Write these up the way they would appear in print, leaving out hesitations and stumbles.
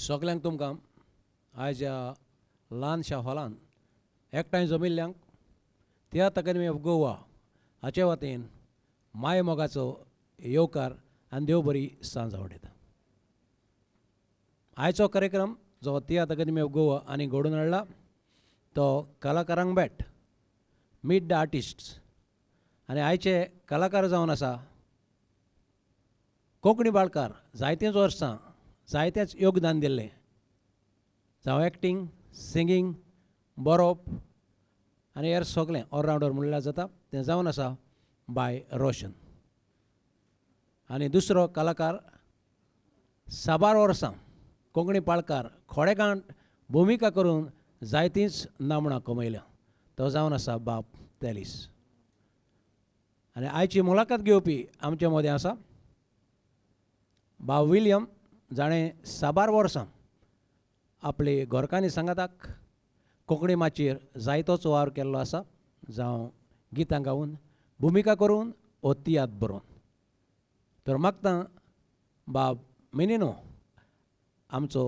सगल्यांक तुमकां आयज ह्या ल्हानशा हॉलान एकठांय जमिल्ल्यांक तियात्र अकादमी ऑफ गोवा हाचे वतीन माय मोगाचो येवकार आनी देव बरी सांज आवडयता. आयचो कार्यक्रम जो तियात्र अकादमी ऑफ गोवा आनी घडोवन हाडला तो कलाकारांक भेट, मीट the artists. आनी आयचे कलाकार जावन आसा कोंकणी बाळकार, जायतेच वर्सां जायतेच योगदान दिल्लें, जावं एक्टींग, सिंगींग, बरोवप आनी हेर सगळें ऑलरावंडर म्हणल्यार जाता, तें जावन आसा बाय रोशन. आनी दुसरो कलाकार साबार वर्सां कोंकणी पाळकार खोडेकांट भुमिका करून जायतींच नामणां कमयल्या, तो जावन आसा बाब तेलीस. आनी आयची मुलाखत घेवपी आमचे मदें आसा बाब विलियम, जाणें साबार वर्सां आपले घरकान्नी सांगाताक कोंकणी माचयेर जायतोच वावर केल्लो आसा, जावं गितां गावन, भुमिका करून वो तियात्र बरोवन. तर मागता बाब मिनिनो आमचो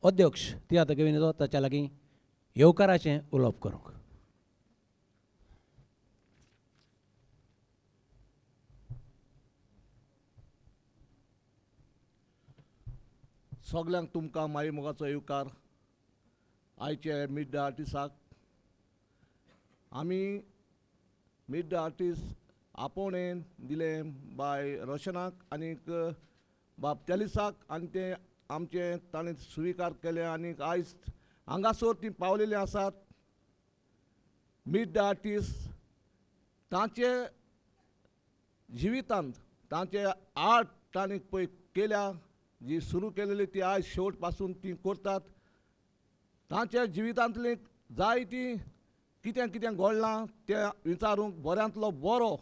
अध्यक्ष तियात्र अकादमीचो ताच्या लागीं येवकाराचें उलोवप करूंक. सगल्यांक तुमकां माई मोगाचो येवकार. आयचे मीट the आर्टिस्टाक आमी मीट the artist आपोवणें दिलें बाय रोशनाक आनीक बाब तेलिसाक, आनी तें आमचें ताणें स्विकार केलें आनीक आयज हांगासर तीं पावलेलीं आसात. मीट the artist तांचे जिवितांत तांचे आर्ट तांणी पळय केल्या, जी सुरू केलेली ती आयज शेवट पासून ती करतात. तांच्या जिवितांतली जायती कितें कितें घडलां तें विचारूंक बऱ्यांतलो बरो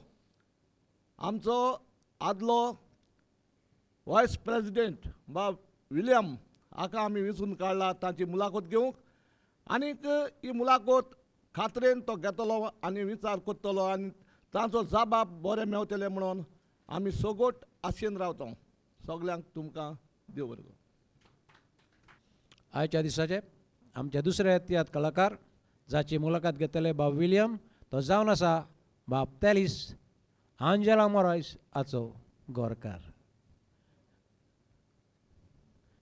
आमचो आदलो वायस प्रेजिडेंट बाब विलियम हाका आमी वेंचून काडला तांची मुलाखत घेवंक. आनीक ही मुलाखत खात्रेन तो घेतलो आनी विचार करतलो आनी तांचो जबाब बरें मेवतले म्हणून आमी सगट आशेन रावता. सगल्यांक तुमकां देव बरें करूं. आयच्या दिसाचे आमचे दुसरे तियात्र कलाकार जाची मुलाखत घेतले बाब विलियम, तो जावन आसा बाब तेलीस आंजेला मोरायस हाचो गोरकार.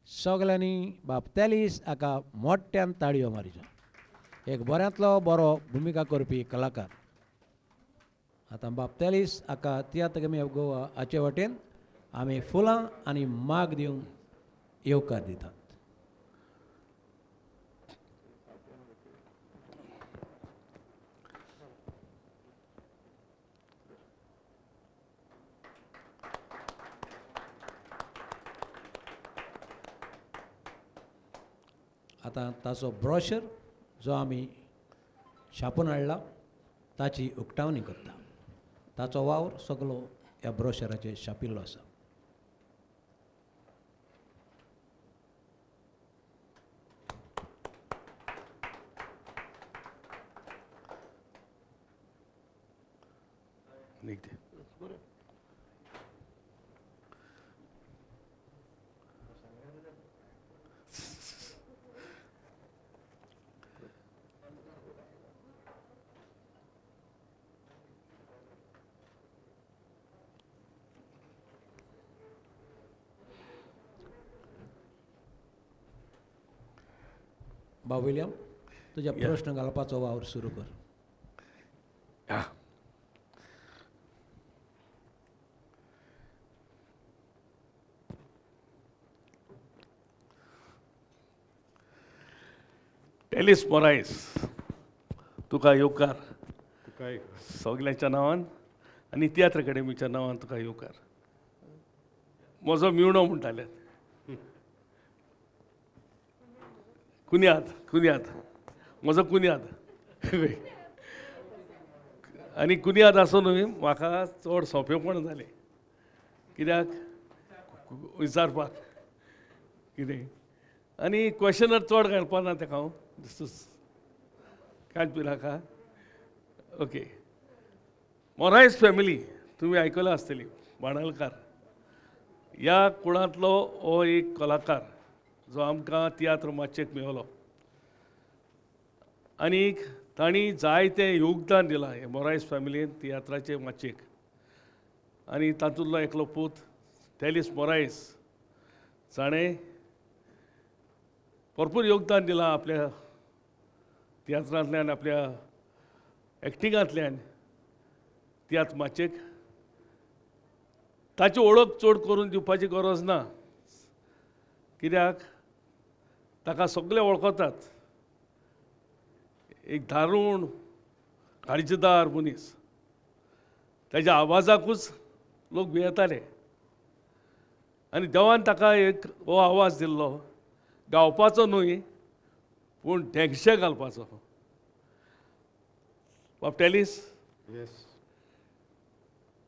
सगल्यांनी बाब तेलीस हाका मोठ्यान ताळयो मारिच्यो, एक बऱ्यांतलो बरो भुमिका करपी कलाकार. आतां बाब तेलीस हाका तियात्र अकादमी ऑफ गोवा हाचे वटेन आमी फुलां आनी माग दिवन येवकार दितात. आतां ताचो ब्रोशर जो आमी छापून हाडला ताची उक्तावणी करता. ताचो वावर सगलो ह्या ब्रोशराचेर छापिल्लो आसा. बाब विलियम, तुज्या प्रश्न घालपाचो वावर सुरू कर. टेलिस मोरायस, तुका येवकार सगल्यांच्या नांवान आनी तियात्र अकादमीच्या नांवान तुका येवकार. म्हजो मिवणो म्हणटाले, कुन्याद, कुन्याद म्हजो कुन्याद. आनी कुन्याद आसून म्हाका चड सोंपेपण जालें, कित्याक विचारपाक कितें आनी क्वेशनर चड घालपा ना तेका हांव कांयच पिनाका. ओके, मोरायस फॅमिली तुमी आयकलां आसतली, बाणालकार ह्या कुळांतलो हो एक कलाकार जो आमकां तियात्र माचयेक मेवलो आनीक तांणी जायतें योगदान दिलां हे मोरायस फॅमिलीन तियात्राचे माचयेक. आनी तातूंतलो एकलो पूत टेलीस मोरायस जाणें भरपूर योगदान दिलां आपल्या तियात्रांतल्यान, आपल्या एक्टिंगांतल्यान तियात्र माचयेक. ताची वळख चड करून दिवपाची गरज ना, कित्याक ताका सगळे वळखतात. एक दारूण काळजीदार मनीस, ताच्या आवाजाकूच लोक भियेताले आनी देवान ताका एक हो आवाज दिल्लो, गावपाचो न्हय पूण धेंगशे घालपाचो. बाब टेलीस,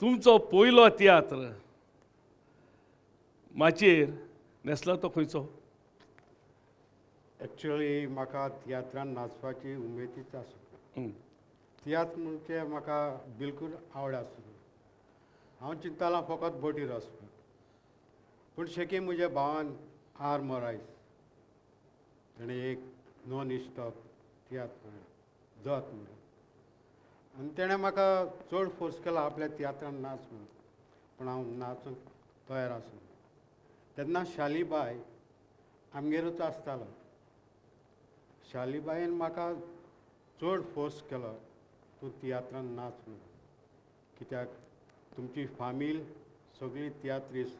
तुमचो पयलो तियात्र माचयेर न्हेसलो तो खंयचो? एक्चुअली म्हाका तियात्रान नाचपाची उमेदीच आसली. तियात्र म्हणजे म्हाका बिलकूल आवड आसली. हांव चिंततालो फकत बोटीर वचपाक, पूण शेकी म्हज्या भावान आर मोरायस ताणें एक नॉन स्टॉप तियात्र म्हणलें, दत म्हणलें, आनी तेणें म्हाका चड फोर्स केलो आपल्या तियात्रान नाच म्हणून, पूण हांव नाचूंक तयार आसलो. तेन्ना शालीबाय आमगेरूच आसतालो. शालीबायन म्हाका चड फोर्स केलो तूं तियात्रान नाच म्हणून, कित्याक तुमची फामील सगळी तियात्रीस,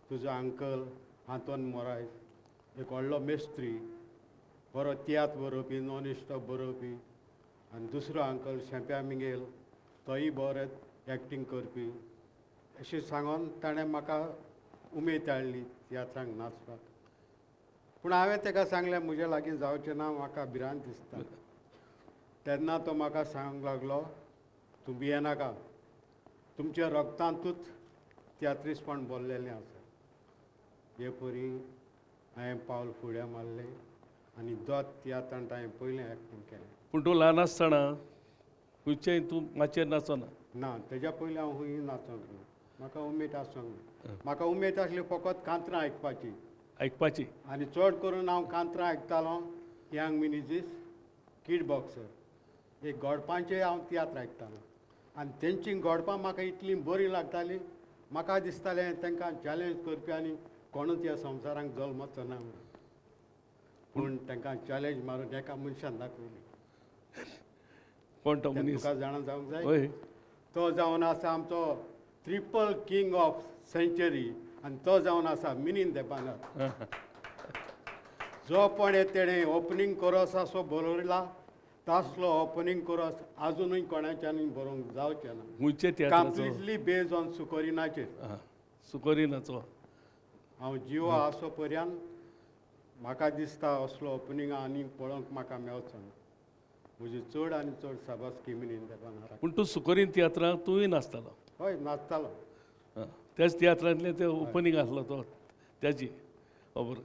तुजो अंकल आंतोन मोरायस एक व्हडलो मेस्त्री, बरो तियात्र बरोवपी, नॉन स्टॉप बरोवपी, आनी दुसरो अंकल शेंप्या मिंगेल तोय बरो एक्टींग करपी. अशें सांगून ताणें म्हाका उमेद हाडली तियात्रांक नाचपाक. पूण हांवें ताका सांगलें म्हज्या लागीं जावचें ना, म्हाका भिरांत दिसता. तेन्ना तो म्हाका सांगूंक लागलो तूं भियेनाका, तुमच्या रगतांतूच तियात्रिसपण भरलेलें आसा. हे परी हांवें पावल फुडें मारलें आनी दत तियात्रांत हांवें पयलें एक्टींग केलें. पूण तूं ल्हान आसतना खंयचेय तूं माचयेर नाचना? ना, तेज्या पयलीं हांव खंय नाचोंक ना, म्हाका उमेद आसूंक ना. म्हाका उमेद आसली फकत कांतरां आयकपाची. आयकपाची आनी चड करून हांव कांतरां आयकतालो यांग मिनिजीस, किड बॉक्सर, एक गोडपांचे हांव तियात्र आयकतालो आनी तेंची गोडपां म्हाका इतलीं बरीं लागतालीं, म्हाका दिसतालें तांकां चॅलेंज करपी आनी कोणूच ह्या संवसारांक जल्मचो ना म्हणून. पूण तांकां चॅलेंज मारून एका मनशान दाखयली. कोण तो मनीस? तुका जाणा जावंक जाय. तो जावन आसा आमचो ट्रिपल किंग ऑफ सेंचुरी, आनी तो जावन आसा मिनीन देबानार. जो पण तेणें ओपनींग कोरस असो बरयला तासलो ओपनींग कोरस आजुनूय कोणाच्यानूय बरोवंक जावचें ना. Completely base on सुकोरिनाचेर. सुकोरिनाचो हांव जिवो आसो पर्यंत म्हाका दिसता असलो ओपनींग आनी पळोवंक म्हाका मेळचो ना. म्हजी चड आनी चड शाबासकी मिनीन देबानार. पूण तूं सुकोरीन तियात्राक तूंय नाचतालो? हय, नाचतालो. त्याच तियात्रांतलें तें ओपनींग आसलो तो त्याची खबर.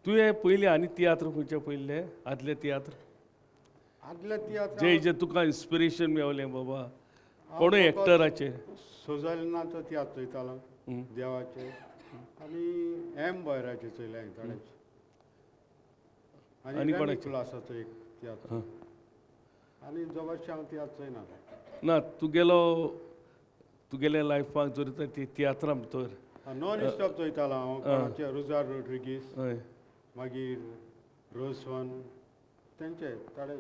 तुवें पयलीं आनी तियात्र खंयचे पयले आदले तियात्र? आदले तियात्र जे जे तुका इन्स्पिरेशन मेवलें बाबा कोणूय एक्टराचेर? सोजलिनाचो तियात्र चोयतालो देवाचे, आनी एम बॉयराचे चोयले हांवें थोडेच, आनी क्लासाचो एक तियात्र, आनी जवळचे हांव तियात्र चोयना. ना, तुगेलो तुगेल्या लायफाक जर ती तियात्रां भितर नॉन स्टॉप चोयतालो हांव, कोणाचे रुजार रोड्रिगीस, मागीर रोसवन, तेंचे थोडे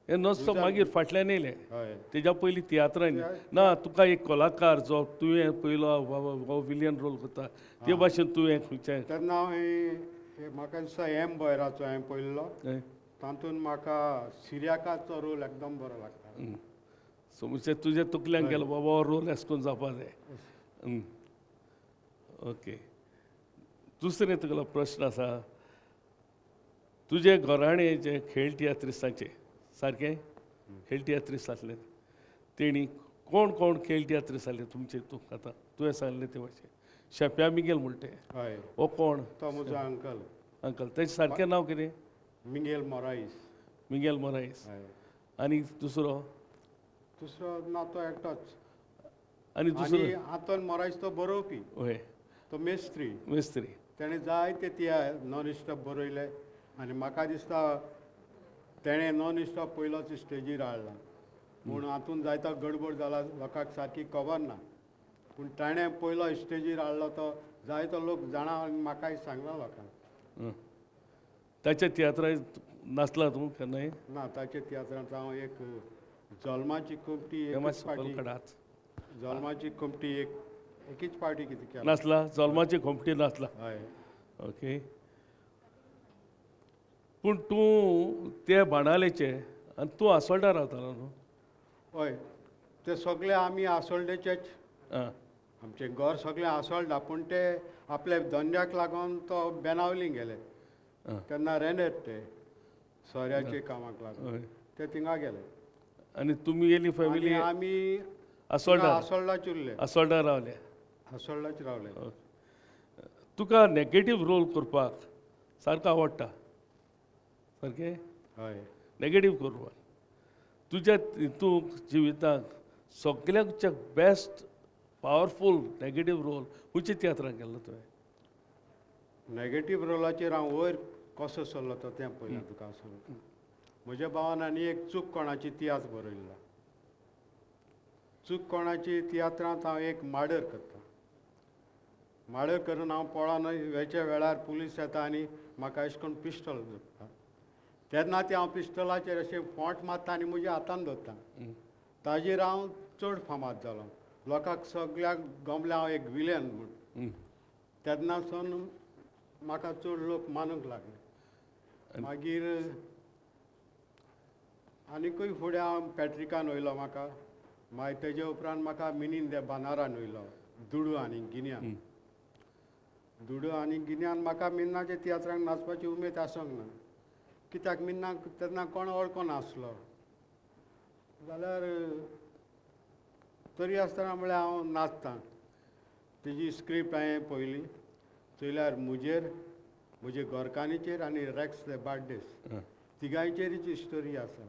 हे नॉन स्टॉप मागीर फाटल्यान येयले. तेज्या पयलीं तियात्रां ना. तुका एक कलाकार जो तुवें पयलो बाबा हो विलियन रोल करता ते भाशेन तुवें खंयचें? तेन्ना हांव म्हाका दिसता एम बॉयराचो हांवें पयलो, तातूंत म्हाका सिरियाकाचो रोल एकदम बरो लागता. सो म्हणजे तुजे तकल्यान गेलो बाबा हो रोल एश कोन जावपा जाय. ओके, दुसरें तुगेलो प्रश्न आसा, तुजे घराणें जे खेळ तियात्रिस्तांचे सारकें खेळ तियात्रिस्त आसले तेणी कोण कोण खेळ तियात्रिस्त आसले तुमचे? तूं आतां तुवें सांगलें ते भाशेन शेप्या मिगेल म्हणटे, हो कोण? तो म्हजो अंकल. अंकल, तेजें सारकें नांव कितें? मिगेल मोरायस. मिगेल मोरायस. आनी दुसरो? दुसरो ना, तो एकटोच. आनी दुसरो आंतोन मोरायस तो बरोवपी, हय, तो मेस्त्री. मेस्त्री. तेणें जायते तियात्र नॉन स्टॉप बरयले आनी म्हाका दिसता तेणें नॉन स्टॉप पयलोच स्टेजीर हाडला पूण हातून जायतो गडबड जाला लोकांक सारकी खबर ना पूण ताणें पयलो स्टेजीर हाडलो तो जायतो लोक जाणा आनी म्हाकाय सांगला लोकांक. ताच्या तियात्राक नाचला तूं केन्नाय? ना, ताच्या तियात्रांत हांव एक जल्माची कोमटी एकच फावटी जल्माची कोमटी एकीच फावटी कितें केला नाचला. जल्माची खोमटी नाचला. हय. ओके. पूण तूं ते बाणालेचे आनी तूं आसोल्डा रावतालो न्हू? हय, ते सगळे आमी आसोल्डेचेच. आमचें घर सगळें आसोल्डा पूण ते आपल्या धंद्याक लागून तो बेनावली गेले तेन्ना रेंदेत ते सोऱ्याचे कामाक लागून ते थिंगा गेले. आनी तुमी गेली फॅमिली? आमी आसोल्डा आसोल्डाच उरले. आसोल्डा रावले. आसोल्डाच रावले. तुका नेगेटीव रोल करपाक सारको आवडटा सारकें? हय, नेगेटीव करपाक. तुज्या तूं जिवितांत सगळ्याच्या बेस्ट पावरफूल नेगेटीव रोल खंयच्या तियात्रांत केल्लो तुवें? नेगेटीव रोलाचेर हांव वयर कसो सरलो तो तें पयलें तुका सांगता. म्हज्या भावान आनी एक चूक कोणाची तियात्र बरयल्लो. चूक कोणाची तियात्रांत हांव एक मार्डर करता. मार्डर करून हांव पळोन वेच्या वेळार पुलीस येता आनी म्हाका अशें करून पिस्टल धरता. तेन्ना तें हांव पिस्टलाचेर अशें फोंट मारता आनी म्हज्या हातान धरता. ताजेर हांव चड फामाद जालो. लोकांक सगळ्याक गमलें हांव एक विलेन म्हूण. तेन्ना सावन म्हाका चड लोक मानूंक लागले. मागीर आनीकूय फुडें हांव पॅट्रिकान वयलो म्हाका. मागीर तेजे उपरांत म्हाका मिनीन दे बानारान वयलो दुडू आनी गिन्यान. दुडू आनी गिन्यान म्हाका मिन्नाच्या तियात्रांक नाचपाची उमेद आसूंक ना कित्याक मिन्नाक तेन्ना कोण वळखो नासलो. जाल्यार तरी आसतना म्हळ्यार हांव नाचतां. तेजी स्क्रिप्ट हांवें पळयली चोयल्यार म्हजेर म्हजे घरकान्नीचेर आनी रेक्स दे बार्देस तिगांयचेरच स्टोरी आसा.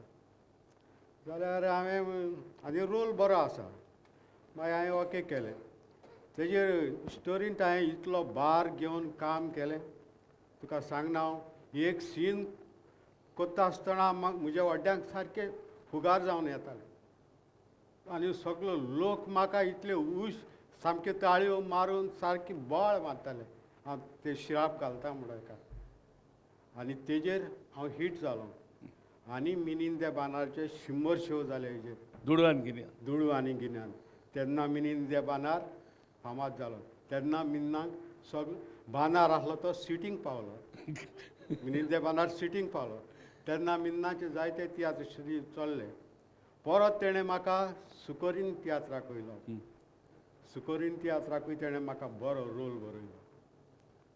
जाल्यार हांवें आनी रोल बरो आसा मागीर हांवें ओके केलें. तेजेर स्टोरींत हांवें इतलो भार घेवन काम केलें तुका सांगना हांव. एक सीन करता आसतना म्हज्या वड्ड्यांक सारकें फुगार जावन येतालें आनी सगलो लोक म्हाका इतले उश सामक्यो ताळयो मारून सारकी बळ मारताले हांव ते श्राप घालता म्हणून एका. आनी तेजेर हांव हीट जालो आनी मिनीन दे बानारचे 100 शो जाले हेजेर दुडू आनी गिन्यान. दुडू आनी गिन्यान. तेन्ना मिनीन दे बानार फामाद जालो. तेन्ना मिन्नाक सगलो बानार आसलो तो सिटींग पावलो. मिनीन दे बानार सिटींग पावलो. तेन्ना मिन्नाचे जायते तियात्र चल्ले. परत तेणें म्हाका सुकोरीन तियात्राक वयलो. सुकोरीन तियात्राकूय तेणें म्हाका बरो रोल बरयलो.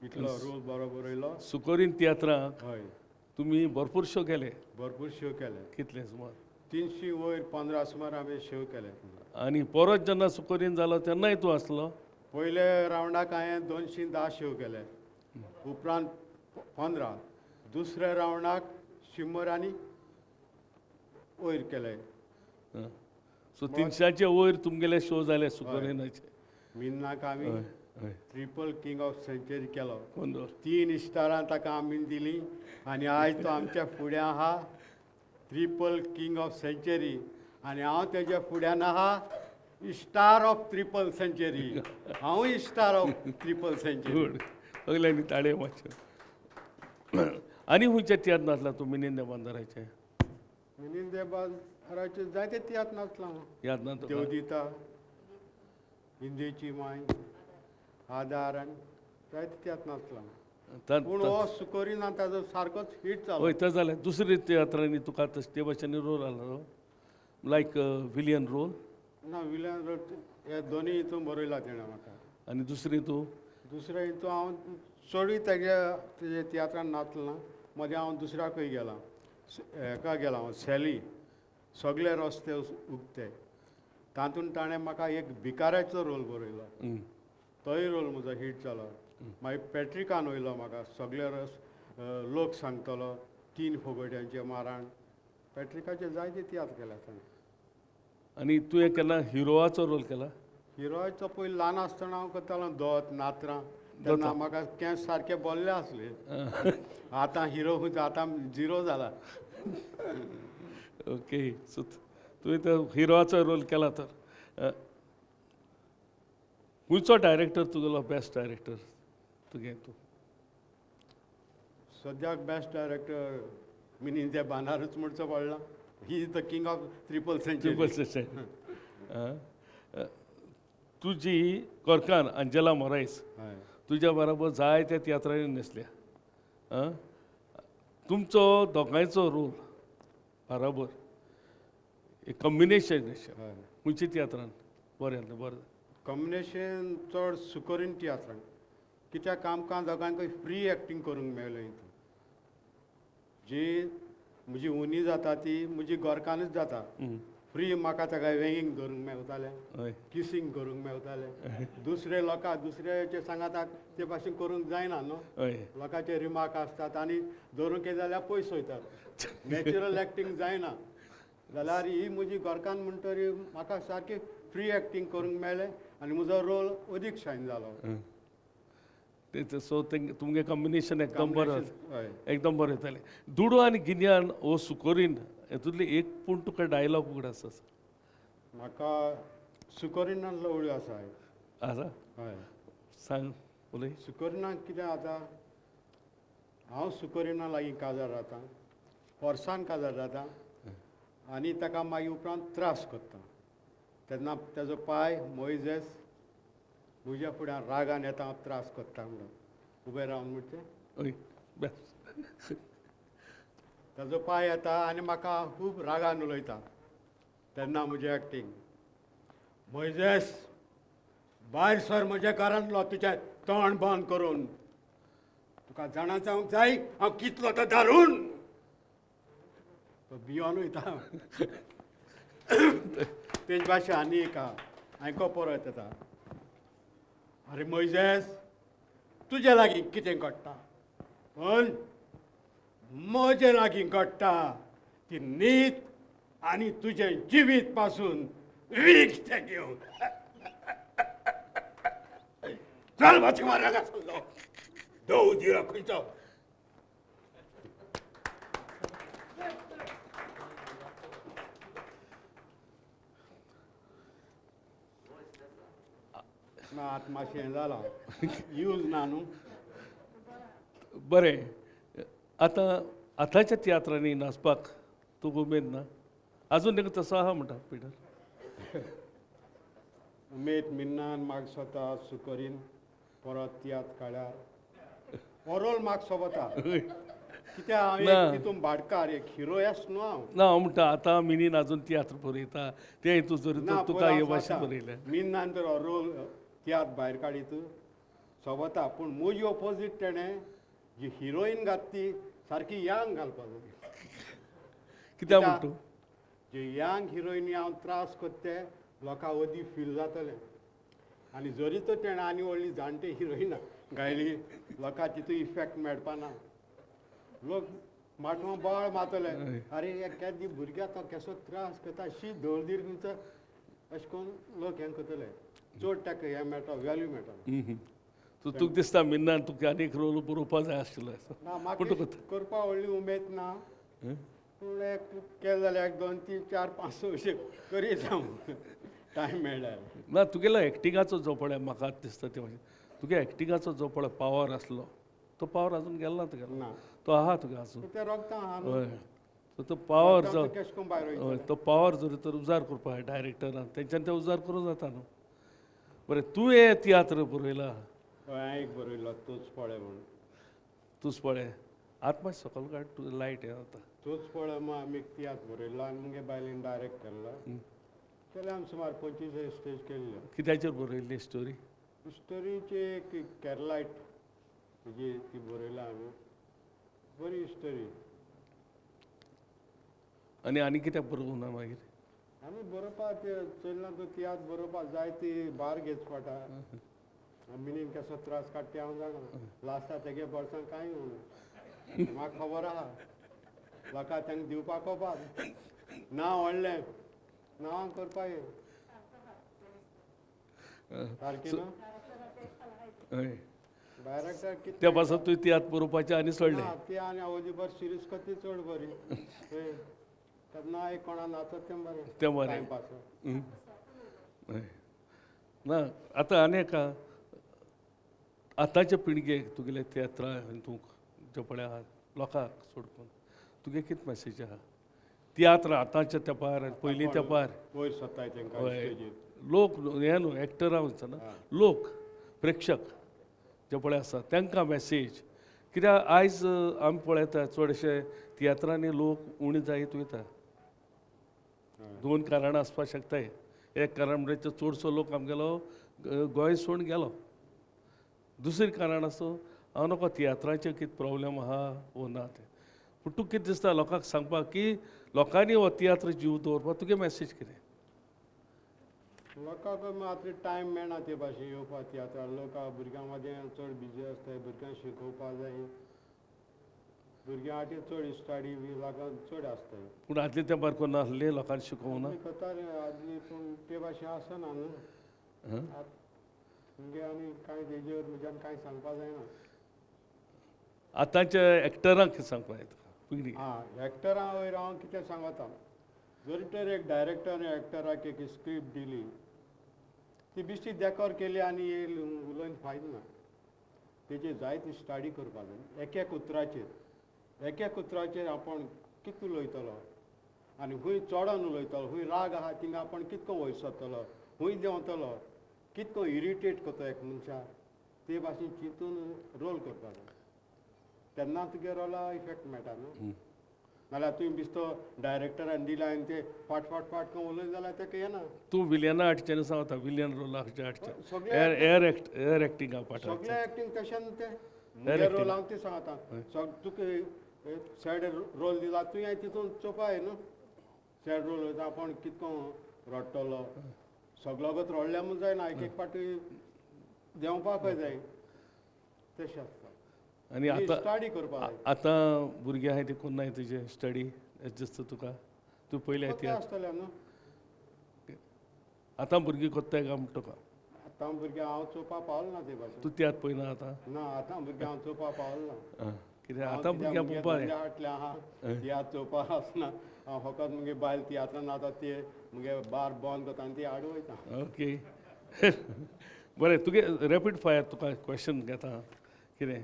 इतलो रोल बरो बरयलो सुकोरीन तियात्राक. हय, तुमी भरपूर शो केले. भरपूर शो केले. कितले सुमार? 300 वयर 15 सुमार हांवें शो केले. आनी परत जेन्ना सुकोरीन जालो तेन्नाय तूं आसलो? पयले रावंडाक हांवें 210 शो केले. उपरांत 15, दुसऱ्या रावंडाक 100 आनी वयर केले. सो 300 वयर तुमगेले शो जाले सुकोरीनाचे. मिन्नाक आमी ट्रिपल किंग ऑफ सेंचुरी केलो. 3 स्टारां ताका आमी दिली आनी आयज तो आमच्या फुड्यां आहा ट्रिपल किंग ऑफ सेंचुरी आनी हांव तेज्या फुड्यान आहा स्टार ऑफ ट्रिपल सेंचुरी. हांवूय स्टार ऑफ ट्रिपल सेंचुरी. सगल्यांनी ताळयो मारच्यो. आनी खंयचे तियात्र नाचला तूं मिनीन दे बांदाराचे? मिनीन दे बांदाराचे जायते तियात्र नाचला हांव. याद ना तुका? देवदिता, इंदेची माय, आदार आनी जायते तियात्र नाचला. पूण हो सुकोरीना ताजो सारकोच हीट जालो. हय, तें जालें. दुसरे तियात्रांनी तुका तशें ते भाशेन रोल आसलो लायक विलियन रोल? ना, विलियन रोल हे दोनूय हितून बरयला तेणें म्हाका. आनी दुसरी तूं? दुसरे हितून हांव चडूय तेगे तेजे तियात्रान नाचलो ना. मदें हांव दुसऱ्याकूय गेलां. हेका गेलां हांव सॅली सगळे रस्ते उगते तातूंत ताणें म्हाका एक भिकाऱ्याचो रोल बरयलो. तोय रोल म्हजो हीट जालो. मागीर पॅट्रिकान वयलो म्हाका सगळे रस लोक सांगतलो 3 फोगोट्यांचे माराण. पॅट्रिकाचे जायते तियात्र केल्या ताणें. आनी तुवें केन्ना हिरोवाचो रोल केला? हिरोवाचो पयलीं ल्हान आसतना हांव करतालो दोत नात्रां. तेन्ना म्हाका केंस सारके बोल्ले आसले. आतां हिरो खंयचो, आतां झिरो जाला. ओके, सो तुवें तर हिरोआचो रोल केला. तर खंयचो डायरेक्टर तुगेलो बेस्ट डायरेक्टर तुगे? तूं सद्याक बेस्ट डायरेक्टर मिनीन त्या बांदारूच म्हणचो पडला. He is the king of triple century. Triple century. तुजी कोरकान अंजला मोरायस तुज्या बरोबर जायत्या तियात्रांनी न्हेसल्या. तुमचो दोगांयचो रोल बराबर एक कॉम्बिनेशन अशें खंयच्या तियात्रान बरें जालें? बरें कॉम्बिनेशन चड सुकोरीन तियात्रान, कित्याक आमकां दोगांकूय फ्री एक्टींग करूंक मेळ्ळें. हितून जी म्हजी उनी जाता ती म्हजी गोरकानूच जाता. फ्री म्हाका ताका वेंगींग धरूंक मेवतालें, किसींग करूंक मेवतालें. दुसरे लोकां दुसऱ्याचे सांगाताक ते भाशेन करूंक जायना न्हू, लोकांचे रिमार्क आसतात आनी धरूंक येत जाल्यार पयस वयतात. नॅचरल एक्टींग जायना. जाल्यार ही म्हजी गोरकान म्हणटरी म्हाका सारकी फ्री एक्टींग करूंक मेळ्ळें आनी म्हजो रोल अदीक शायन जालो. सो तुमगे कॉम्बिनेशन एकदम बरें, एकदम बरें जालें. दुडू आनी गिन्यान हो सुकोरीन हेतूंतली एक पूण तुका डायलॉग उगड आसा? म्हाका सुकोरिनांतलो उडयो आसा. आसा? हय. सांग उलय. सुकोरिनाक कितें जाता, हांव सुकोरिना लागीं काजार जाता, फोर्सान काजार जाता आनी ताका मागीर उपरांत त्रास करता. तेन्ना तेजो पाय मोयजेस म्हज्या फुड्यान रागान येता, हांव त्रास करता म्हणून उबें रावन म्हणचे ताजो पांय येता आनी म्हाका खूब रागान उलयता. तेन्ना म्हजें एक्टींग, मोयजेस भायर सर म्हज्या घरांतलो, तुजें तोंड बंद करून, तुका जाणा जावंक जाय हांव कितलो तो दारून. तो भियोन वयता. तेज भाशे आनी एक आयको परत येता, अरे मोयजेस तुजे लागीं कितें घडटा, पण म्हजे लागीं घडटा ती नीत आनी तुजें जिवीत पासून वीख तें घेवन. चल मातशें माराक आसलो दव दिलो खंयचो. ना आतां मातशें हें जालां, यूज ना न्हू. बरें, आतां आतांच्या तियात्रांनी नाचपाक तुका उमेद ना आजून? ताका तसो आहा म्हणटा पिटर. उमेद मिन्नान म्हाका स्वता सुकरीन परत तियात्र काळ्यार हो रोल म्हाका सोबता. कित्याक हांव तितून भाटकार एक हिरो आस न्हू हांव. ना हांव म्हणटा आतां मिनीन आजून तियात्र बरयता ते हितून जर तुका हे भाशेन बरयलें मिन्नान तर हो रोल तियात्र भायर काडीत सोबता, पूण म्हजी ऑपोजीट तेणें जी हिरोईन घात ती सारकी यांग घालपाक जाय. कित्याक म्हणटा? जे यांग हिरोईनी हांव त्रास करता ते लोकांक अदी फील जातलें. आनी जरी तर तेणें आनी व्हडली जाणटी हिरोईन गायली लोकांक तितू इफेक्ट मेळपाना. लोक माटवा बाळ मारतले, अरे केदी भुरग्याक तो केसो त्रास करता, शी दळदीर खंयचो, अशें करून लोक हें करतले. चड ताका हें मेळटा, वॅल्यू मेळटा. तुका दिसता मिन्नान तुका आनी एक रोल बरोवपा जाय आशिल्लो? ना, म्हाका करपा व्हडली उमेद ना, पूण एक केलें जाल्यार 1 2 3 4 5 6 अशें करीत हांव टायम मेळ्ळ्यार. ना तुगेलो एक्टिंगाचो जो पळय म्हाका दिसता तें म्हणजे तुगे एक्टिंगाचो जो पळय पावर आसलो तो पावर आजून गेलो ना तुगेलो? ना, तो आहा तुगे आजून. तें रोगता आहा. हय, तो पावर जो, हय तो पावर जर तर उजार करपा जाय डायरेक्टरान, तेंच्यान ते उजार करूं जाता न्हू. बरें, तुवें तियात्र बरयला? हांवें एक बरयलो, तूच पळय म्हणून. तूच पळय आतां मातशें सकयल काड, तुजें लायट हें जाता. तूच पळय म्हूण आमी एक तियात्र बरयलो आनी मुगे बायलेन डायरेक्ट केल्लो. केले आमी सुमार 25 स्टेज केल्ल्यो. कित्याचेर बरयल्ली स्टोरी? स्टोरीची एक केरलायट जी ती बरयला आमी, बरी स्टोरी. आनी आनी कित्याक बरोवंक ना मागीर? आमी बरोवपाक चल्ला तो तियात्र बरोवपाक जाय ती भार घेच पडटा. मिनीन कसो त्रास काडटा हांव जाणा, लास्टाक तेगे बोल्सान कांय उरना. म्हाका खबर आहा, लोकांक तांकां दिवपाक कोपाक ना व्हडलें नांव करपाक सारकें न्हू. हय, डायरेक्टर कितें त्या पासत तुवें तियात्र बरोवपाचें आनी सोडलें. ती आनी आवय बरी सिरीज करती चड बरी. तेन्ना एक कोणा नाचत तें बरें, तें बरें टायमपास. ना आतां आनी एका आतांच्या पिळगेक तुगेले तियात्रां तूं जे पळय आहा लोकांक सोडपून तुगे कितें मॅसेज आहा तियात्र आतांच्या तेंपार आनी पयलीं तेंपार? वयर सरताय तेंकां हय स्टेजीर. लोक हें न्हू एक्टरां वचना, लोक प्रेक्षक जे पळय आसा तांकां मॅसेज. कित्याक आयज आमी पळयता चडशे तियात्रांनी लोक उणे जायत वयता. दोन कारणां आसपाक शकताय. एक कारण म्हणजे चडसो लोक आमगेलो गोंय सोडून गेलो. दुसरें कारण आसा हांव नको तियात्रांचें कितें प्रोब्लेम आहा वो ना तें, पूण तूं कितें दिसता लोकांक सांगपाक की लोकांनी हो तियात्र जीव दवरपाक तुगे मॅसेज कितें? लोकांक आतां टायम मेळना ते भाशेन येवपाक तियात्राक. लोक भुरग्यां मदें चड बिजी आसताय, भुरग्यांक शिकोवपाक जाय, भुरग्यां खातीर चड स्टडी बी लागून चड आसताय. पूण आदले तेंपार कोण नासले लोकांक शिकोवना करताले आदली, पूण ते भाशेन आसना न्हू. म्हणजे आनी कांय तेजेर म्हज्यान कांय सांगपाक जायना. आतांच्या एक्टरांक कितें सांगपाक जाय तुका? आं, एक्टरां वयर हांव कितें सांगता, जरी तर एक डायरेक्टर आनी एक्टराक एक स्क्रिप्ट दिली ती बेश्टी देकोर केली आनी उलोवन फायद ना. तेजेर जायती स्टडी करपाक जाय. एक एक उतराचेर, एक एक उतराचेर आपूण कितें उलयतलो आनी खूंय चोडोन उलयतलो, खूंय राग आहा थिंगा आपूण कितको वयर सरतलो, खूंय देंवतलो, कितको इरिटेट करता एक मनशाक, ते भाशेन चिंतून रोल करपाक जाय. तेन्ना तुगे रोला इफेक्ट मेळटा न्हू. नाल्यार तुवें बेश्टो डायरेक्टरान दिला आनी ते फाट फाट फाट करून उलयत जाल्यार तेका येना. तूं विलियना हाडचें सांगता, विलियन रोल हाडचें एयर एक्ट एयर एक्टिंग सगळें एक्टिंग तशें न्हू तें. म्हगे रोल हांव तें सांगता, तुका सॅड रोल दिला तुवें तितून चोवपाक न्हू. सॅड रोल वयता आपूण कितको रडटलो, सगळोगत रडल्या म्हूण जायना, एक एक फावटी देंवपाकय जाय, तशें आसता. आनी आतां स्टडी करपाक आतां भुरगीं आहाय ते कोन्नाय तुजें स्टडी एश दिसता तुका? तूं पयलें आसतलें न्हू. आतां भुरगीं कोत्ताय काय म्हणटा तुका? आतां भुरगीं हांव चोवपाक पावल ना ते भाशेन. तूं तियात्र पळयना आतां? ना, आतां भुरगीं हांव चोवपाक पावल ना. कित्याक आतां भुरग्यां पळोवपाक हाडले आहा तियात्र चोवपाक आसना. हांव फकत मुगे बायल तियात्रान आतां ते मुगे बार बंद करता आनी ती हाड वयता. ओके बरें, तुगे रॅपीड फायर तुका क्वेश्चन घेता. कितें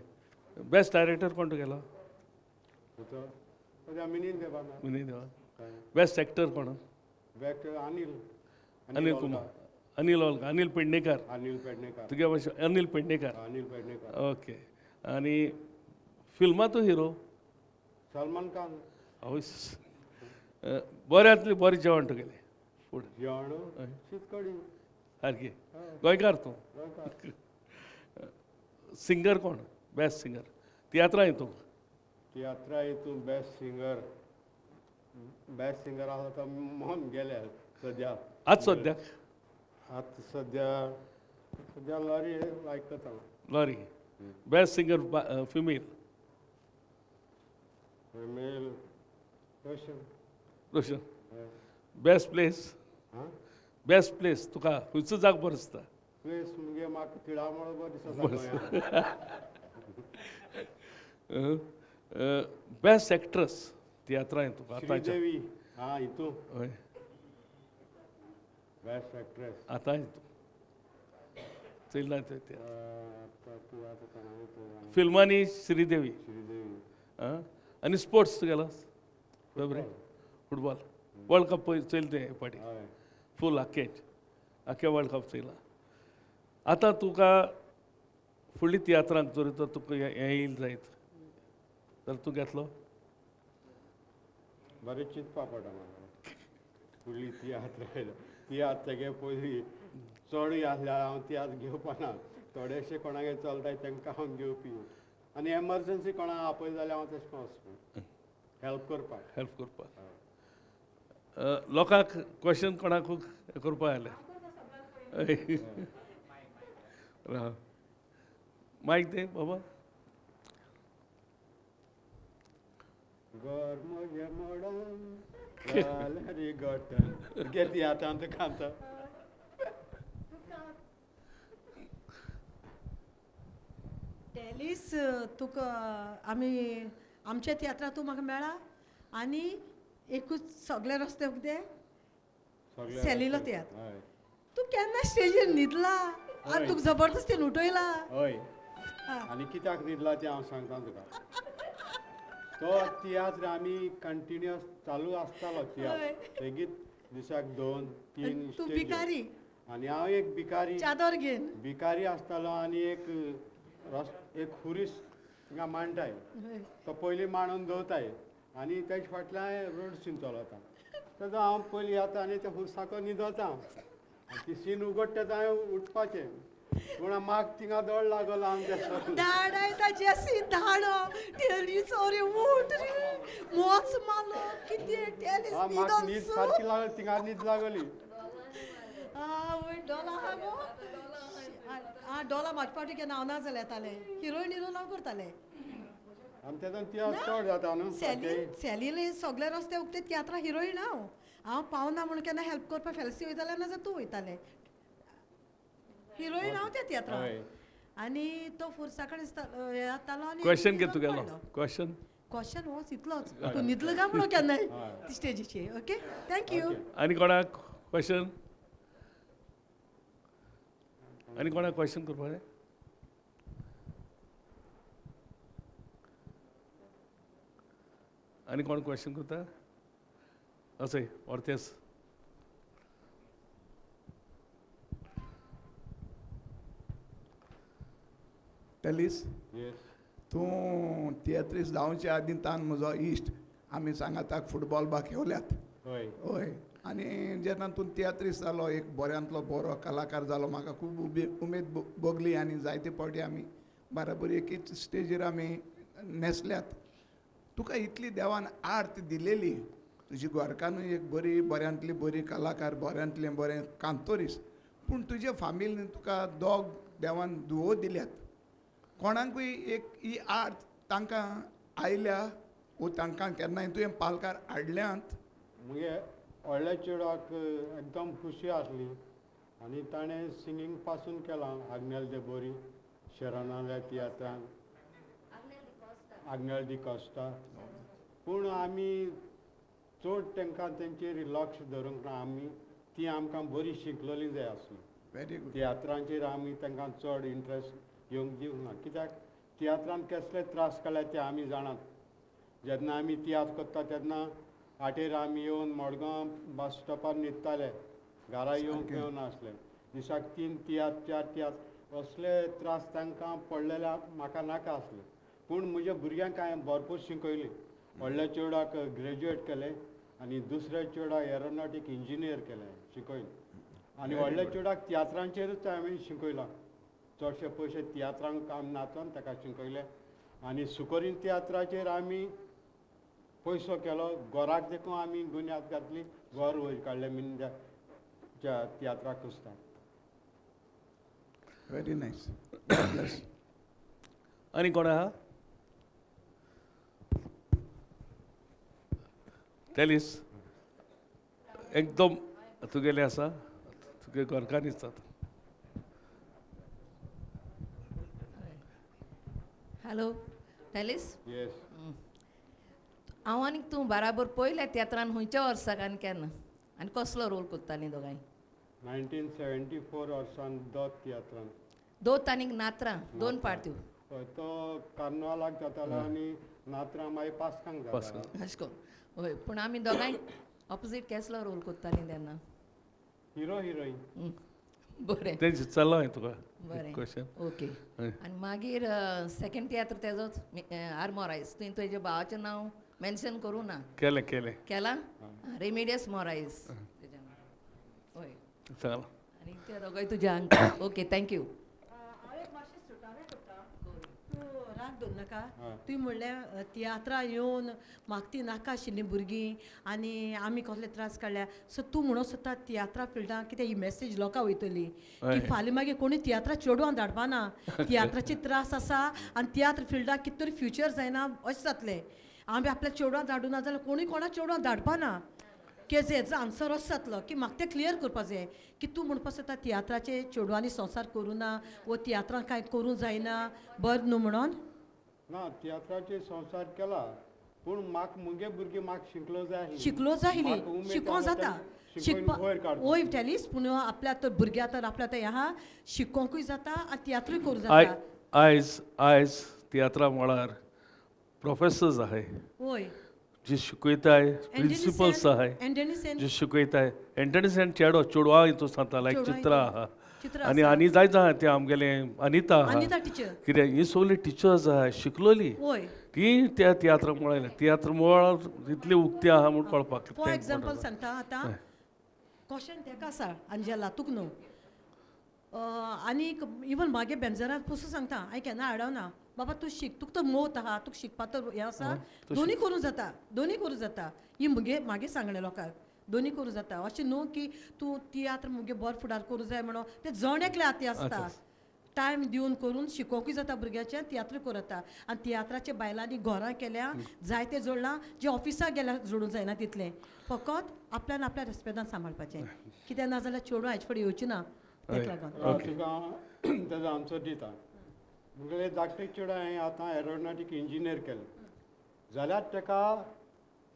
बेस्ट डायरेक्टर कोण तुगेलो? मिनीन देवा. मिनीन देवा. बेस्ट एक्टर कोण? एक्टर अनिल. अनिल कुमार. अनिल ओलकर. अनिल पेडणेकर. अनिल पेडणेकर. तुगे भाशेन अनिल पेडणेकर. अनिल पेडणेकर. ओके. आनी फिल्मां तूं हिरो? सलमान खान. आवय, बऱ्यांतलें बरें जेवण तुगेलें फूड? जेवण शीत कडी. सारकी गोंयकार तूं. सिंगर कोण बेस्ट सिंगर तियात्रां हितूंक? तियात्रा हितून बेस्ट सिंगर, बेस्ट सिंगर आसा तो मोहन गेल्या सद्या. आज सद्याक? आतां सद्या सद्या लॉरी आयकता. Lorry. Best singer female? Female Roshan. Roshan. Best place? Best place तुका खंयचो जागो बरो दिसता? प्लेस मुगे म्हाका तिळामळ बरो दिसता. बेस्ट एक्ट्रस तियात्रां तुका? श्रीदेवी. आं, हितून हय बेस्ट एक्ट्रेस आतां हितून चयला ते फिल्मांनी श्रीदेवी. श्रीदेवी. आं, आनी स्पोर्ट्स तुगेलो फेवरेट? फुटबॉल. वर्ल्ड कप पळय चोयलें तुवें फाटीं? फूल आख्खें आख्खें वर्ल्ड कप चोयलां. आतां तुका फुडली तियात्रांक जर तर तुका हें येयल जायत जाल्यार तूं घेतलो? बरें चिंतपा पडटा म्हाका फुडली तियात्र. तियात्र तेगे पयलीं चडूय आसल्यार हांव तियात्र घेवपाना. थोडेशे कोणागेर चलताय तांकां हांव घेवपी, आनी एमर्जन्सी कोणाक आपयलें जाल्यार हांव तशें वचपी हेल्प करपाक. हेल्प करपाक. लोकांक क्वेश्चन कोणाक करपाक आयलें? मायक दे बाबा. घर म्हजें मोडन जालें रे गटन. गे तियात्रांत कांता. टेलीस तुका आमी आमच्या तियात्रां तूं म्हाका मेळ्ळा आनी एकूच सगळे रस्ते उगते सेलिलो तियात्र. तूं केन्ना स्टेजीर न्हिदला आनी तुका जबरदस्तीन उठयला? हय, आनी कित्याक न्हिदला तें हांव सांगता तुका. तो तियात्र आमी कंटिन्युअस चालू आसतालो तियात्र, सेगीत दिसाक 2 3. तूं भिकारी आनी हांव एक भिकारी, चादर घेवन भिकारी आसतालो. आनी एक एक खुरीस थिंगा मांडटाय, तो पयलीं मांडून दवरताय आनी तेजे फाटल्यान रोड सीन चलता. तेजो हांव पयलीं येता आनी त्या खुर्साको न्हिदता आनी ती सीन उगडटा तें हांवें उठपाचें. पूण म्हाका थिंगा दोड लागलो आमच्या धाडायता जेसी धाडो टेलीस अरे उठ रे मोच मारलो कितें टेलीस म्हाका न्हीद सारकी लागली, थिंगा न्हीद लागली. वय डोला आहा गो. आं डोला म्हाजे फावटी केन्ना हांव ना जाल्यार येतालें, हिरोइन हिरो हांव करतालें. आनी तेतून तियात्र चड जाता न्हू. सेलीले सगळे रस्ते उगते तियात्रां हिरोइन हांव हांव पावना म्हणून केन्ना हेल्प करपाक फेलसी वयतालें ना जाल्यार तूं वयतालें. हिरोइन हांव त्या तियात्रां. आनी तो फोर्सा कडेन येतालो. आनी क्वेश्चन कितें तुगेलो? क्वेश्चन क्वेश्चन होच इतलोच, तूं न्हिदलो काय म्हणून केन्नाय स्टेजीचेर? Okay, thank you. आनी कोणाक क्वेश्चन? आनी कोणाक क्वेश्चन करपाक जाय? आनी कोण क्वेश्चन करता? अशें ऑर्तेस. टेलीस, तूं तियात्रीस जावचे आदीं तान म्हजो इश्ट, आमी सांगाताक फुटबॉल बा खेळल्यात. हय हय. आनी जेन्ना तूं तियात्रीस जालो, एक बऱ्यांतलो बरो कलाकार जालो, म्हाका खूब उमेद भोगली. आनी जायते फावटी आमी बाराबर एकीच स्टेजीर आमी न्हेसल्यात. तुका इतली देवान आर्त दिलेली, तुजी गोरकानूय एक बरी बऱ्यांतली बरी कलाकार, बऱ्यांतलें बरें कांतोरीस, पूण तुजे फामिलीन तुका दोग देवान धुवो दिल्यात. कोणाकूय एक ही आर्त तांकां आयल्या वो तांकां केन्नाय तुवें पालकार हाडल्यात? मुगे व्हडल्या चेडवाक एकदम खुशी आसली आनी ताणें सिंगींग पासून केलां. आग्नेल दे बोरी शरणाल्या तियात्रान, आग्नेल दी कॉस्टा. पूण आमी चड तांकां तेंचेर लक्ष धरूंक ना. आमी ती आमकां बरी शिकलेली जाय आसली. Very good. तियात्रांचेर आमी तांकां चड इंट्रस्ट येवंक दिवंक ना, कित्याक तियात्रान कसले त्रास काडल्या ते आमी जाणात. जेन्ना आमी तियात्र करता तेन्ना आटेर आमी येवन मडगांव बस स्टॉपार न्हिदताले, घरा येवंक मेळनासलें. दिसाक 3 तियात्र 4 तियात्र असले त्रास तांकां पडलेले म्हाका नाका आसले. पूण म्हज्या भुरग्यांक हांवें भरपूर शिकयली. व्हडल्या चेडवाक ग्रॅज्युएट केलें आनी दुसऱ्या चेडवाक एरोनॉटीक इंजिनियर केलें शिकयन. आनी व्हडल्या चेडवाक तियात्रांचेरूच हांवें शिकयलां. चडशे पयशे तियात्रांक काम नाचोन ताका शिकयलें. आनी सुकोरीन तियात्राचेर आमी पयसो केलो. घराक देखून आमी गुन्यांत घातली, घर वयर काडलें मिनच्या तियात्राक कुसता. Very nice. आनी कोण आहा? टेलीस एकदम तुगेलें आसा, तुगे घरकान्नी दिसतात. हॅलो टेलीस. येस. हांव आनी तूं बाराबर पयल्या तियात्रान खंयच्या वर्साक आनी केन्ना आनी कसलो रोल करतालीं दोगांय? 1974 वर्सान दोत तियात्रान. दोत आनी नात्रां दोन पार्ट्यो. हय, तो कार्नवालाक जातालो आनी नात्रां मागीर पास्कांक जातालो. अशें करून. हय, पूण आमी दोगांय ऑपोजीट कसलो रोल करतालीं तेन्ना? Hero heroine. बरें, तें चल्लो हांवें तुका बरें क्वेश्चन. ओके. आनी मागीर सेकेंड तियात्र तेजोच आर मोरायस, तुवें तुज्या भावाचें नांव मेन्शन करूं ना? केलें केलें केलां. रेमिडियस मोरायस तेजें नांव. हय, आनी ते दोगांय तुज्या uncle. Okay, thank you. हांव एक मातशें सुटावें करता, तूं राग दवर नाका. तुवें म्हणलें तियात्रां येवन म्हाका ती नाका आशिल्लीं भुरगीं आनी आमी कसले त्रास काडल्या. सो तूं म्हणूंक सोदता तियात्रां फिल्डान कितें ही मॅसेज लोकां वयतली की फाल्यां मागीर कोणी तियात्रां चेडवान धाडपा ना, तियात्राचे त्रास आसा आनी तियात्र फिल्डाक कितें तरी फ्युचर जायना अशें जातलें. आमी आपल्या चेडवां धाडूं ना जाल्यार कोणी कोणा चेडवां धाडपा ना. की हेजो आन्सर असो जातलो की म्हाका तें क्लियर करपा जाय की तूं म्हणपा सोदता तियात्राचे चेडवांनी संवसार करूं ना वो तियात्रान कांय करूं जायना बरें न्हू म्हणून. ना तियात्राचे संवसार केला पूण म्हाका मुगे भुरगीं म्हाका शिकलो जाय, शिकलो जाय शिकों जाता शिकपा वय टेलीस पूण आपल्या तर भुरग्या तर आपल्या तर आहा शिकोंकूय जाता आनी तियात्रूय करूं जाता. आयज आयज तियात्रा मळार प्रोफेसर्स आहाय वय जे शिकयताय, प्रिंसिपल्स आहाय जे शिकयताय. एंटनी सेन चेडो चेडवा हितून सांगता लायक चित्रा आहा आनी आनी जायत आहा तें आमगेलें अनिता आहा कितें ही सगळीं टिचर्स आहाय शिकलोली ती त्या तियात्र मळार तियात्र मळ इतली उक्ती आहा म्हूण कळपाक. फॉर एग्जाम्पल सांगता आतां क्वेश्चन तेका आसा अंजेला तुका न्हू आनीक इवन मागे बेंजरान पसून सांगता हांवें केन्ना आडवना बाबा तूं शीक तुका तर मोत आहा तुका शिकपा तर हें आसा दोनूय करूं जाता दोनूय करूं जाता ही मुगे मागीर सांगलें लोकांक दोनूय करूं जाता अशें न्हू की तूं तियात्र मुगे बरो फुडार करूं जाय म्हणून तें जण एकलें हाती आसता टायम दिवन करून शिकोवकूय जाता भुरग्याचें तियात्रूय करूं जाता. आनी तियात्राच्या बायलांनी घरां केल्या जायते जोडलां जे ऑफिसाक गेल्यार जोडूंक जायना तितलें फकत आपल्यान आपल्या रेस्पेदान सांबाळपाचें कित्याक ना जाल्यार चेडूं हाचे फुडें येवचें ना तेका लागून. तुका तेजो आन्सर दिता. मुगेले धाकटे चेडो हांवें आतां एरोनॉटीक इंजिनियर केलें जाल्यार तेका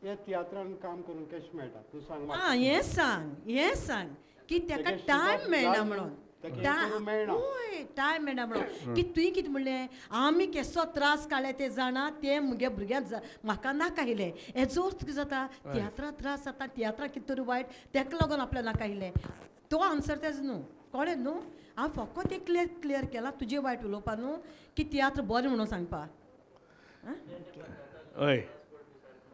हे तियात्रान काम करूंक कशें मेळटा तूं सांग. आं हें सांग हें सांग की तेका टायम मेळना म्हणून हय टायम मेळना म्हणून की तुवें कितें म्हणलें आमी केसो त्रास काडले ते जाणा ते मुगे भुरग्यांक म्हाका नाका आयलें हेजो अर्थ कितें जाता तियात्रां त्रास जाता तियात्रां कितें तरी वायट तेका लागून आपल्याक नाका आयलें तो आन्सर तेजो न्हू कळ्ळें न्हू. हांव फकत एक क्लियर क्लियर केलां तुजें वायट उलोवपा न्हू की तियात्र बरें म्हणून सांगपा. हय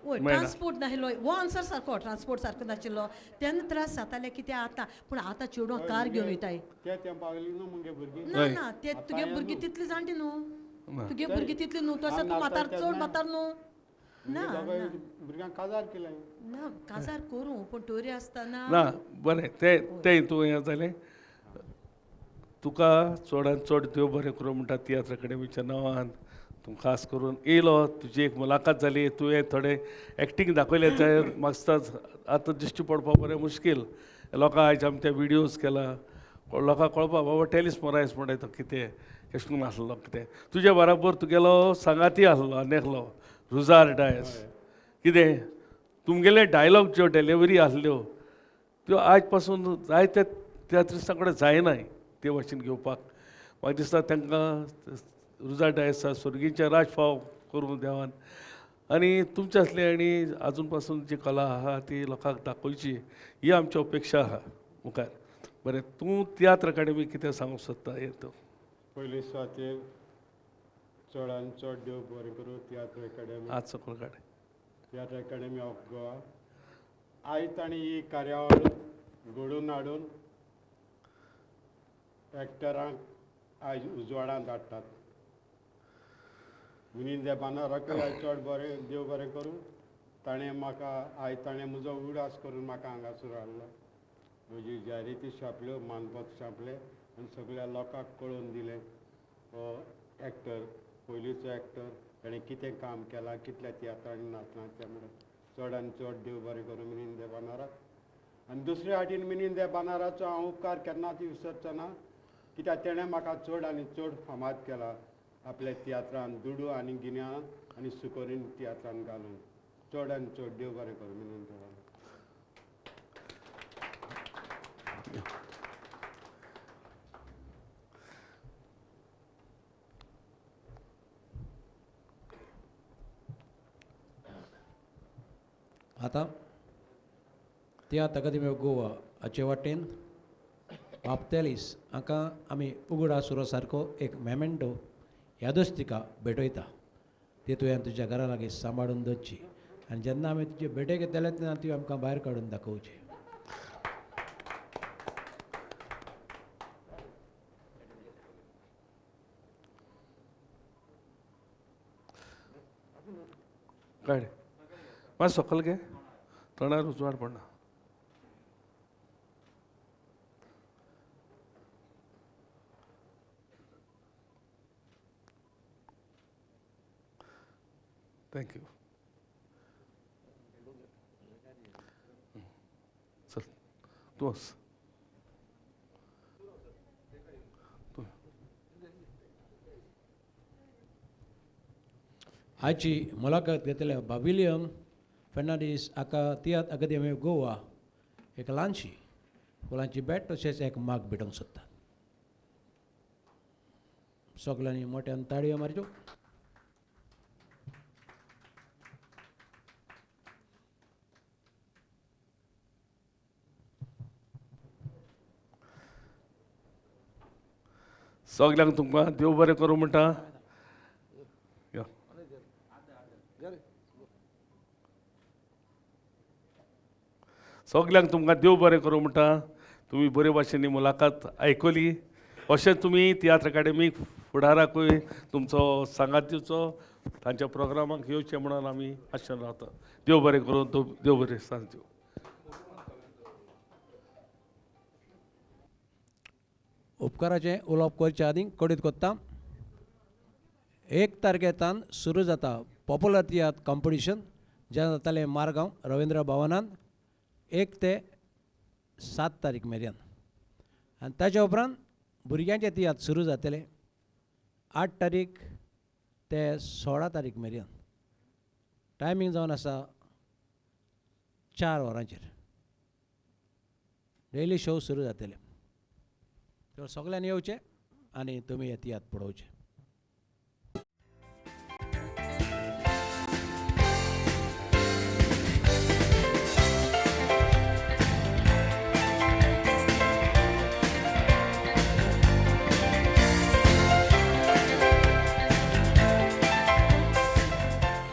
वय ट्रांसपोर्ट नाशिल्लो हो आन्सर सारको ट्रांसपोर्ट सारको नाशिल्लो तेन्ना त्रास जाताले कित्याक आतां पूण आतां चेडवां कार घेवन वयताय. ना ना ते तुगे भुरगीं तितली जाणटी न्हू तुगे भुरगीं तितली न्हू तसो तूं म्हातार चड म्हातार न्हू ना भुरग्यांक काजार केलें ना काजार करूं पूण टोरी आसतना ना बरें तें तें तूं हें जालें तुका चडान चड देव बरें करूं म्हणटा तियात्र अकाडेमीच्या नांवान तूं खास करून येयलो तुजी एक मुलाखत जाली तुवें थोडें एक्टींग दाखयलें तें म्हाका आतां दिश्टी पडपा बरें मुश्कील लोकांक आयज आमी ते विडियोज केला लोकांक कळपा बाबा टेलीस मोरायस म्हणटा तो कितें कशें करून आसलो कितें तुजे बराबर तुगेलो सांगाती आसलो आनी एकलो रुजार डायस कितें तुमगेले डायलॉग ज्यो डिलिवरी आसल्यो त्यो आयज पासून जायते तियात्रिस्तां कडेन जायनाय ते भाशेन घेवपाक. म्हाका दिसता तांकां रुजार डायसा स्वर्गीचें राज फाव करूं देवान आनी तुमचे आसले आनी आजून पासून जी कला आहा ती लोकांक दाखोवची ही आमची अपेक्षा आहा मुखार. बरें तूं तियात्र अकाडेमी कितें सांगूंक सोदता हें तूं. पयली सुवातेर चडान चड देव बरें करूं तियात्र अकाडेमी आज सकयल काड तियात्र अकाडेमी ऑफ गोवा आयज तांणी ही कार्यावळ घडोवन हाडून एक्टरांक आयज उजवाडांत हाडटात. मिलिंद बांदाराकूय आयज चड बरें देव बरें करूं ताणें म्हाका आयज ताणें म्हजो उडास करून म्हाका हांगासर हाडलो म्हजी जायराती छापल्यो मानपत्र छापलें आनी सगळ्या लोकांक कळोवन दिलें हो एक्टर पयलींचो एक्टर ताणें कितें काम केलां कितल्या तियात्रांनी नाचलां तें म्हणून चड आनी चड देव बरें करूं मिलिंद बांदाराक. आनी दुसरे वाटेन मिलिंद बांदाराचो हांव उपकार केन्नाच विसरचो ना कित्याक तेणें म्हाका चड आनी चड फामाद केला आपल्या तियात्रान दुडू आनी गिन्यान आनी सुकोरीन तियात्रान घालून चड आनी चड देव बरें करूं मिलिंद बांदाराक. आतां तियात्र अकादेमी ऑफ गोवा हाचे वाटेन बाप्तेलीस हाका आमी उगडास उरो सारको एक मेमेंटो यादस्तिका भेटयता ती तुवें तुज्या घरा लागीं सांबाळून दवरची आनी जेन्ना आमी तुजे भेटेक येतले तेन्ना ती आमकां भायर काडून दाखोवची. काड मातसो सकयल घे तोंडार उजवाड पडना. Thank you. तूं वच. आयची मुलाखत घेतल्या बा विलियम फेर्नांडीस हाका तियात्र अकादेमी गोवा एक ल्हानशी फुलांची भेट तशेंच एक माग भेटोवंक सोदता. सगल्यांनी मोट्यान ताळयो मारच्यो. सगल्यांक तुमकां देव बरें करूं म्हणटा. सगल्यांक तुमकां देव बरें करूं म्हणटा. तुमी बरे भाशेन मुलाखत आयकली. अशें तुमी तियात्र अकादेमीक फुडाराकूय तुमचो सांगात दिवचो, तांच्या प्रोग्रामाक येवचें म्हणून आमी आशेन रावता. देव बरें करूं, देव बरें सांग दिवं. उपकाराचें उलोवप करचे आदीं कळीत कोत्ता, 1 तारखेतान सुरू जाता पॉप्युलर तियात्र कॉम्पिटिशन जें जातालें मारगांव रविंद्र भवनान 1 ते 7 तारीख मेरेन. आनी ताच्या उपरांत भुरग्यांचे तियात्र सुरू जातले 8 तारीख ते 16 तारीख मेरेन. टायमींग जावन आसा 4 वरांचेर. डेली शो सुरू जातले. तर सगल्यांनी येवचें आनी तुमी हे तियात्र पळोवचे.